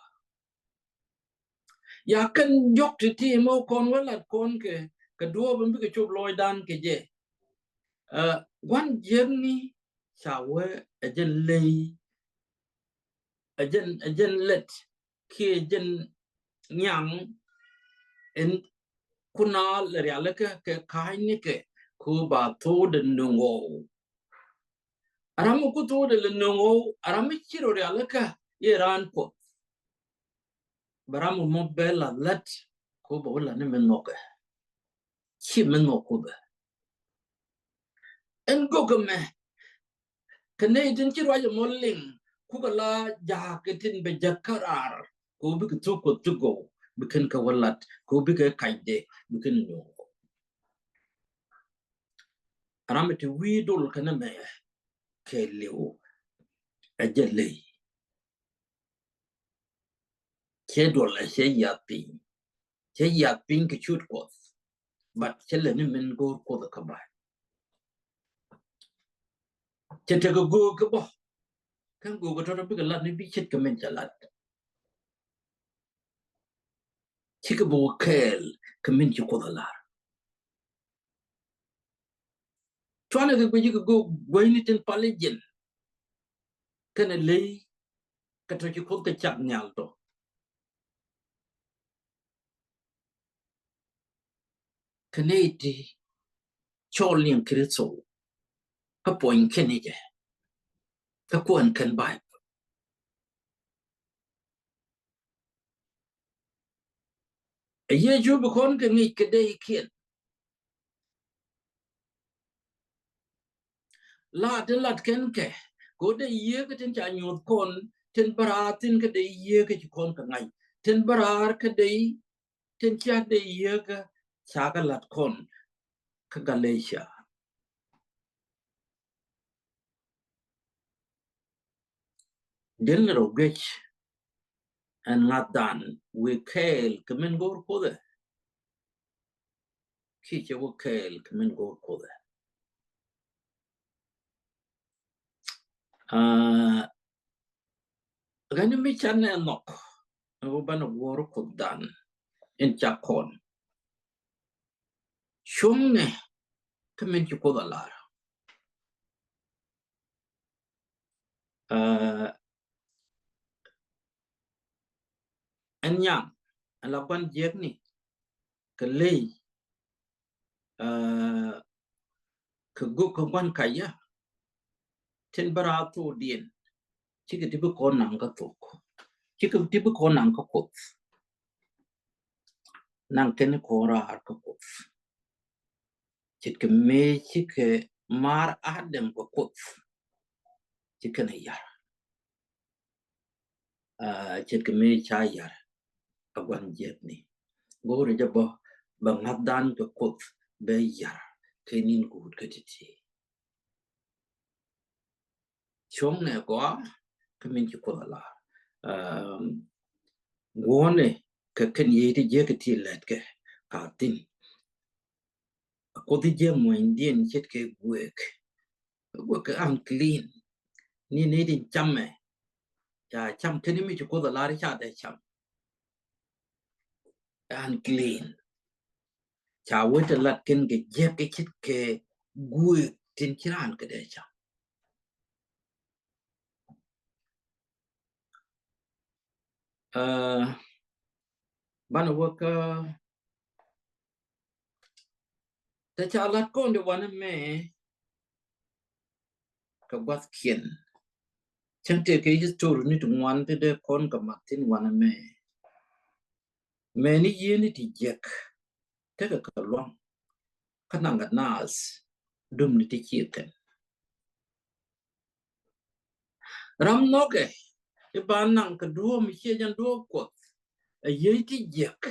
Ya kɛn diɔ̱k ti̱ti̱ mɔ kɔn wä lat kɔn kɛ, kɛ duɔ̱ɔ̱p in bikɛ cop lɔcdan kɛ jɛ. Ɛ, gua̱n jiäkni ca wee ɛ jɛn ley, ɛ jɛn, ɛ jɛn lät kiɛ jɛn nyaŋ in kuna lɛ rialikä kɛ ka̱a̱cnikɛ ku ba thokdɛ nöŋ ɣɔw. A ram mi ku thokdɛ lɛ nöŋ ɣɔw, a ram mi ci rɔ rialikä i̱ raan Kuoth. Bɛ ram mɔ bɛ la lät ku bɛ wä la ni mi nhɔkɛ. Ci mi nhɔk Kuoth ɛ. Ɛn go̱kä mɛ kɛ nɛy tin ci ruac ɛmɔ liŋ, kukɛ la ja̱a̱k kɛ tin bɛ jäk kä raar, kɛ ɣöö bikɛ thuk Kuɔth ti gɔw, bi kɛn kɛ wä lat, kɛ ɣöö bikɛ kacdɛ, bi kɛn nöŋ ɣɔw. Ram mi te wi̱i̱ dol kɛnɛ mɛ kɛɛliw ɛ jɛ ley. Cɛ duɔl ɛ cɛ yiath piny. Cɛ yiath piny kɛ ciöt Kuɔth. But cɛ lɛ ni min go̱o̱r Kuoth kä ba̱a̱c. Cɛ tekɛ göök kɛ bä. Kä göök kɛ tɔ̱tɔ̱ bikɛ lat ni bi ce̱tkɛ min cɛ lat. Cikɛ bi wä kɛɛl kɛ min ci Kuoth a lar. Cuanɛ kɛ guici kɛ göök guäyni tin pal i̱ jiɛn. Kɛnɛ ley kɛ tɔ̱ ci Kuoth kɛ cak nhial tɔ. Kɛnɛ iti cɔl ni Kritho. Kä puɔ̱ny kɛn i̱ jɛ. Kä kuɛn kɛn Baibol. Ɛ Yecu bi kɔn kɛ ŋi̱i̱c kɛ dee ikiɛn. La ti lat kɛn kɛ, kɛ ɣöö dee yieekä tin ca nyuɔth kɔn, tin bä raar thi̱n kä dee yieekä ci kɔn kɛ ŋa̱c, tin bä raar kä dee, tin cia dee yieekä ca kɛ lat kɔn kä Galatia. Di̱n rɔ guic ɛn ŋa̱thdan wi̱i̱ kɛɛl kɛ min go̱o̱r Kuoth ɛ. Kiɛ cɛ wä kɛɛl kɛ min go̱o̱r Kuoth ɛ. Aa, ɣän mi canɛ nhɔk, ɛ wä banɛ guɔ̱ɔ̱r Kuothdan in ca kɔn. Cuŋnɛ kä min ci Kuoth a lar. Aa, ɛn nyaŋ, ɛn la gua̱n jiäkni, kɛ ley, aa, kɛ gök kä gua̱n kacä, tin bä raar thokdiɛn, cikɛ ti bi kɔn naŋ kä thok. Cikɛ ti bi kɔn naŋ kä Kuoth. Naŋ kɛn kɔn raar kä Kuoth. Ce̱tkɛ mëë cikɛ maar Adam kɛ Kuoth. Cikɛ ni yar. Aa, ce̱tkɛ mëë ca yar a gua̱n jiäkni. Go̱o̱rɛ jɛ bä, bɛ ŋa̱thdan kɛ Kuoth bɛ yar kɛ ni̱n guut kä ti̱ti̱. Cuɔ̱ŋnɛ gɔaa kä min ci Kuoth a lar. Aa, guɔ̱ɔ̱nɛ kɛ kɛn yiey ti jiäk ti lɛtkɛ ka thi̱n. Kuoth jiäk muɔ̱nydiɛn ce̱tkɛ guëëk. Guëëk kɛ unclean. Ni ni tin camɛ. Ca cam kɛn mi ci Kuoth a lar ca dee cam. Unclean. Ca wee te lat kɛn kɛ jiäk kɛ ce̱tkɛ guëëk tin ci raan kɛ dee cam. Aa, banɛ wä kä te ca lat kɔn di wanɛ mɛ kɛ guath kiɛn. Cɛn tëë kɛ history ni ti ŋuan ti dee kɔn kɛ mat thin wanɛ mɛ. Mɛ ni yieni ti jiɛk tekɛ kɛ luaŋ kä naŋ kɛ naath dum ni ti ciɛ kɛn. Ram nhɔkɛ i̱ ba naŋ kɛ duɔ̱ɔ̱p mi ciɛ jɛn duɔ̱ɔ̱p Kuɔth. Ɛ yiey ti jiɛk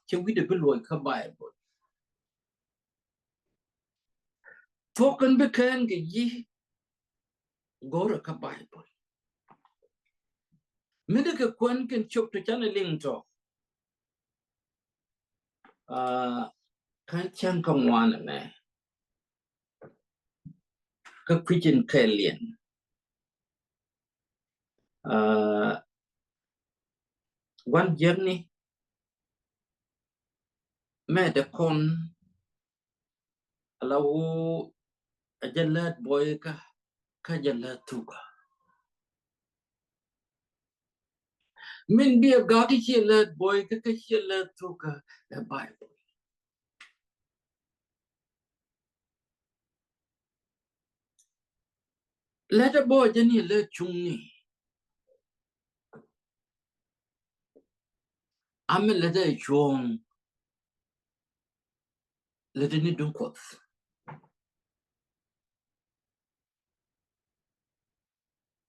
cɛ wi̱cdɛ bi luɔc kä Baibol. Thuɔ̱k kɛn bi kɛn kɛ ji̱ go̱rɛ kä Baibol. Mi dee kɛ kuɛn kɛn cop ti canɛ liŋ tɔ. Aa, kä cäŋ kä ŋuan ɛmɛ kä kui̱c in kɛɛliɛn. Aa, gua̱n jiäkni mɛ dee kɔn ala wu a jɛ lät buɔykä kä jɛ lät thukä. Min bi a gak i̱ ciɛ lät buɔykä kä ciɛ lät thukä ɛ Baibol. Lät a bɔ jɛ ni lät cuŋni. Amɛ lät a cuɔ̱ŋ lät ni duŋ Kuɔth.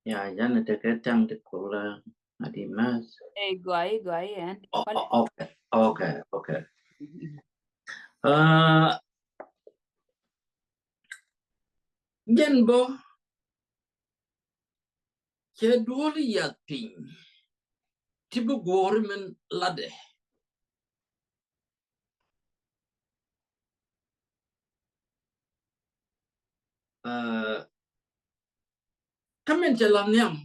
Ya, jɛn tekɛ taŋ ti kula a di math. Ey, gɔaa i̱, gɔaa i̱ ɛn. Oh, oh, okay, okay, okay. Aa, jɛn bɔ cɛ duɔl yath piny ti bi guɔ̱ɔ̱ri min latdɛ. Aa, kä min cɛ la nhiam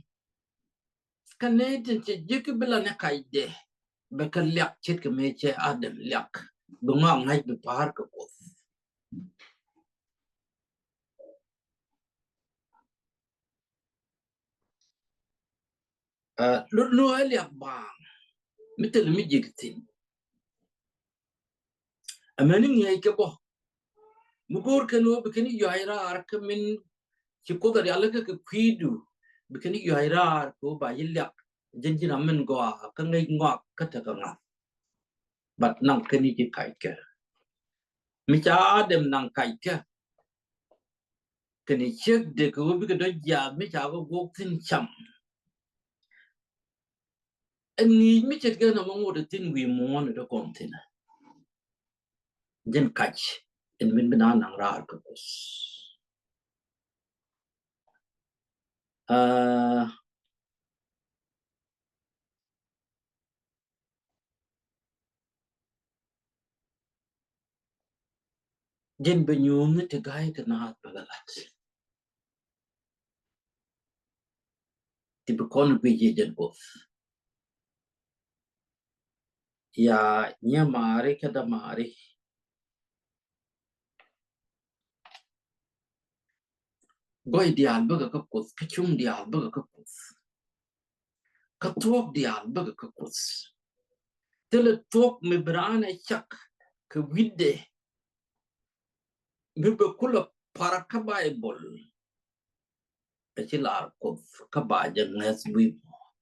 kä nɛy tin cɛ jiäk bi la ni kacdɛ bɛ kɛ liak ce̱tkɛ mëë cɛ Adam liak bi ŋɔak ŋa̱c bi pa̱a̱r kɛ Kuoth. Aa, lot ni ɣä liak baaŋ mi thil mi ji̱k thi̱n. Amäni ŋi̱eec kɛ bä mi go̱o̱r kɛn ɣöö bi kɛn i̱ yua̱c raar kä min ci Kuoth a rialikä kɛ kui̱du, bi kɛn i̱ yua̱c raar kɛ ɣöö ba ji̱ liak jɛn ji̱n a min gɔaa kä ŋäc ŋɔak kä tekɛ ŋa̱th. But naŋ kɛn i̱ ji̱ kackɛ mi ca Adam naŋ kackɛ. Kɛn i̱ ciek dee kɛ ɣöö bikɛ dɔ̱ jiaath mi ca kɛ guɔk thi̱n cam. Ɛn ŋi̱i̱c mi ce̱tkɛ nɔmɔ ŋot ɛ thi̱n wi̱i̱ muɔ̱ɔ̱n ɛ dee kɔn thi̱n ɛ. Jɛn kac ɛn min bi na naŋ raar kɛ Kuoth. Aa, jɛn bɛ nyuuŋni ti ga̱a̱c kɛ naath bɛ kɛ la̱t. Ti bi kɔn guic yɛ jɛn Kuoth. Ya nyɛ maari kä dämaari. Gɔy diaal bäkɛ kä Kuoth, kä cuŋ diaal bäkɛ kä Kuoth, kä thuɔ̱k diaal bäkɛ kä Kuoth. Thilɛ thuɔ̱k mi bi raan ɛ cak kɛ wi̱cdɛ mi bɛ kulɛ pa̱r kä Baibol. Ɛ ci lar Kuoth kä ba jɛ ŋäth wi̱i̱ muɔ̱ɔ̱n.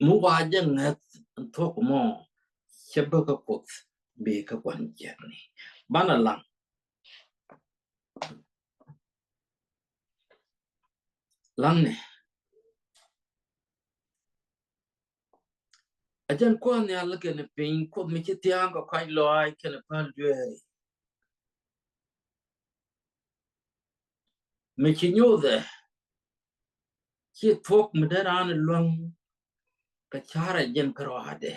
Mi wa jɛ ŋäth thuɔ̱k mɔ cɛ bä kä Kuoth bi kä gua̱n jiäkni. Banɛ laŋ. Laŋnɛ. A jɛn Kuoth Nhial kɛnɛ piny, Kuoth mi ci thia̱a̱ŋ kɛ kɔ̱a̱c lɔaac kɛnɛ päl dueeri. Mi ci nyothɛ ci thuɔ̱k mi dee raan luäŋ kɛ ca̱rɛ jɛn kärɔaadɛ.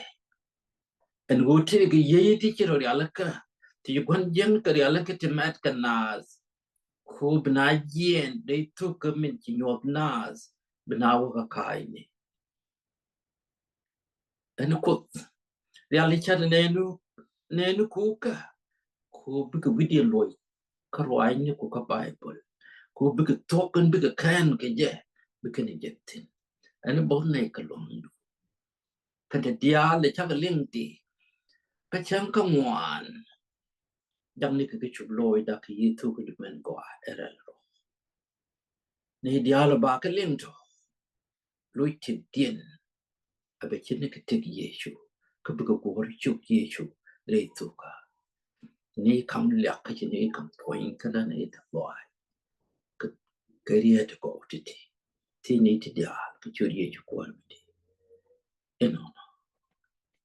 Ɛn ɣöö tëëkɛ yiey ti ci rɔ rialikä ti ci gua̱n jiäkni kɛ rialikä ti mɛt kɛ naath. Ku bi na jiɛɛn dee thuk kä min ci nyuɔth naath bi na wä kä ka̱a̱cni. Ɛn Kuoth riali ca̱t nɛɛnu, nɛɛnu ku kä ku bikɛ wi̱cdiɛn luɔc kä ruaacni ku kä Baibol. Ku bikɛ thuɔ̱k kɛn bikɛ kɛn kɛ jɛ bikɛ ni jɛ thi̱n. Ɛn bo̱th nɛy kɛ luaŋdu. Kä ti diaal ɛ cakɛ liŋ ti kä cäŋ kä ŋuan. Jakni kɛ kɛ cuk loc dak kɛ Yecu kɛ di mɛn gɔaa ɛ rɛl rɔ. Ni diaal ba kɛ liŋ tɔ loc ti diɛn. A bɛ ci ni kɛ tëk Yecu kä bikɛ guɔr cuk Yecu rɛy thukä. Ni kam liak kä ci ni kam puɔ̱ny kä la ni ta buay. Kɛ riet kɔ titi ti ni ti diaal kɛ cur Yecu kuɔl mi ti. Inɔ.